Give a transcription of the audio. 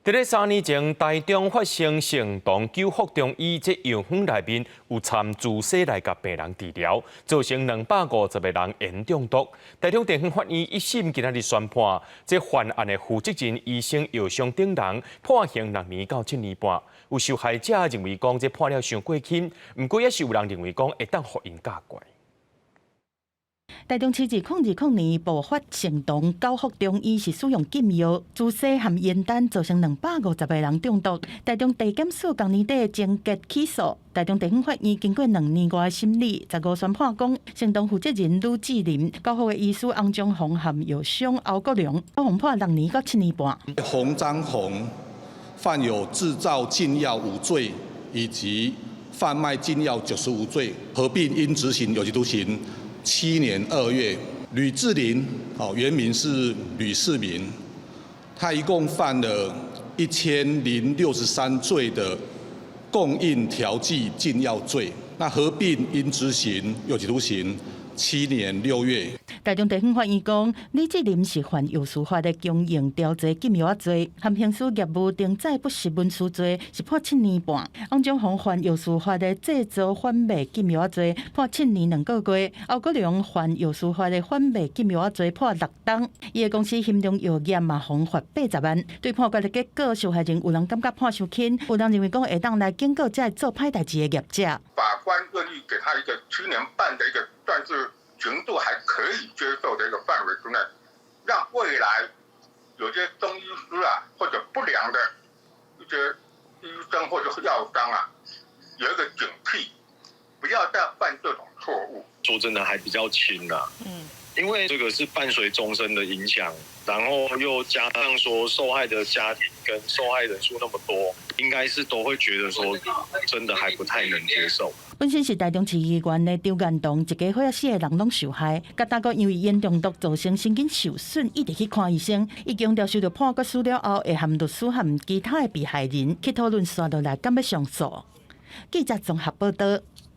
佇咧3年前，台中發生成同九福中醫這藥方內面有摻豬屎來共病人治療，造成250個人鉛中毒。台中地方法院一審今仔日宣判，這犯案的負責任醫生、藥商等人判刑6年到7年半。有受害者認為講這判了傷過輕，毋過也是有人認為講會當予𪜶教過。台中市2020年爆發成同九福中醫是使用禁藥豬屎含鉛丹，造成250個人中毒。台中地檢署舊年底終結起訴，台中地方法院經過2年外的審理，15宣判講，成同負責人呂志林、九福的醫師洪章鴻和藥商歐國良，予判6年到7年半。洪章鴻犯有製造禁藥5罪以及販賣禁藥95罪，合併應執行有期徒刑7年2月。呂志林，哦，原名是呂世明，他一共犯了1063罪的供應調劑禁藥罪，那合併應執行有期徒刑7年6月。台中地方法院講，呂志林是犯藥事法的供應調劑禁藥罪，含刑事業務登載不實文書罪，是判七年半。洪章鴻犯藥事法的製造販賣禁藥罪，判7年2個月。歐國良犯藥事法的販賣禁藥罪，判6冬。伊的公司興隆藥業嘛，予罰80萬。對判決的結果，受害人有人感覺判傷輕，有人認為講會當來警告這做歹代誌的業者。法官願意給他一個七年半的一個算是刑度還可以接受的一個範圍之內，讓未來有些中醫師啊，或者不良的一些醫生或者是藥商啊，有一個警惕，不要再犯這種錯誤。說真的，還比較輕啊。因為這個是伴隨終身的影響，然後又加上說受害的家庭跟受害人數那麼多，應該是都會覺得說真的還不太能接受。本身是台中市議員的張彥棟，一家伙仔四個人攏受害，佮大哥因為鉛中毒造成神經受損，一直去看醫生。伊強調收到判決書了後，會和律師和其他的被害人去討論，紲落來敢欲上訴。記者綜合報道。